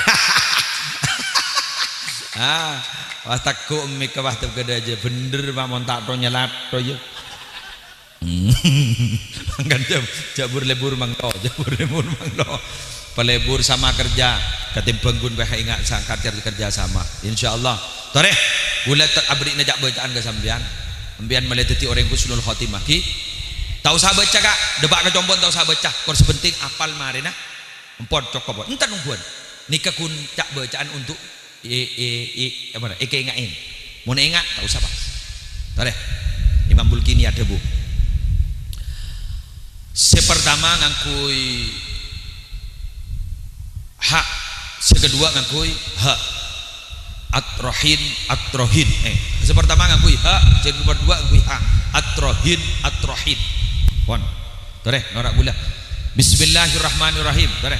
Ah, pas tegghu' mik-, pas tegghu' dâjâ. Bhendher, Pak, mon ta' tho nyalato, yâ. Hmm. Mangkana jhâ', jhâ' bur-lebur manglo, jhâ' bur-lebur manglo. Palebur sama kerja, ketimbang ghun bâ enga' sangkat ker-, kerja sama. Insyaallah. Torè, ghulâ ta-, abherri'na ca'-bâca'an ka sampèyan. Sampèyan malè dhâddhi orèng husnul khotimah, ghi. Ta' osa bâca, Ka'. Dâpa' ka compo'na ta' osa bâca. Kor sè penting apal marèna. Empon cokop. Enten ongghuwân. Nèka ghun ca'-bâca'an untuk E, e, e, apa, èkaènga'è. Mon enga', ta' osa, Pak. Torè. Imam Bulkini adhâbu. Sè partama ngangghuy ha, sè kaduwâ ngangghuy ha. Atrohin, atrohin. Eh, sè partama ngangghuy ha, sè nomer duwâ ngangghuy ha. Atrohin, atrohin. Pon. Torè, nora' ghulâ. Bismillahirrahmanirrahim. Torè.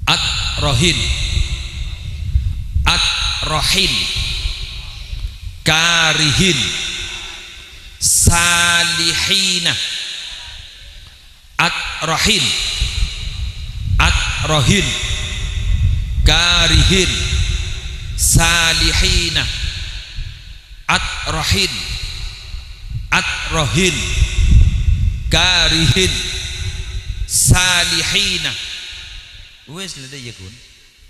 Atrohin. Atrohin. Karihin. Salihina. Atrohin. Atrohin. Karihin. Salihina. Atrohin. Atrohin. Karihin. Salihina. Wes, la dâ' iyâ, ghun.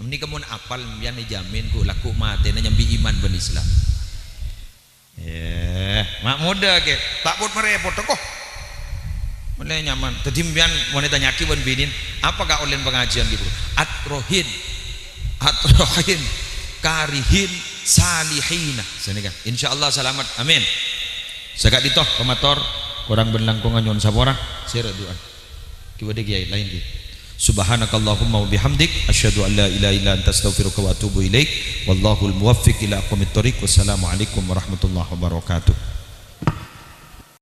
Mènèka mon apal, sampèyan èjhâmin, ghu', lagghu' matèna nyambi iman bân Islam. Eh, ma' modâ, ghi. Ta' pot-marèpot, kok. Mèlè nyaman. Dhâddhi, sampèyan mon ètanya'aghi bân binèn, "Apa, Ka', ollèna pangajiân, ghi, Bu?" Atrohin. Atrohin. Karihin. Salihina. Sanèka. Insyaallah salamet. Amin. Saka'dinto pamator, korang bân langkongnga nyo'on sapora, sèra du'a. Ghi bâdâ kèyaè laèn, ghi. Subhanakallahumma wa bihamdik, asyhadu an la ilaha illa anta, astaghfiruka wa atubu ilaik. Wallahul muwaffiq ila aqwamit thoriq. Wassalamualaikum warahmatullahi wabarakatuh.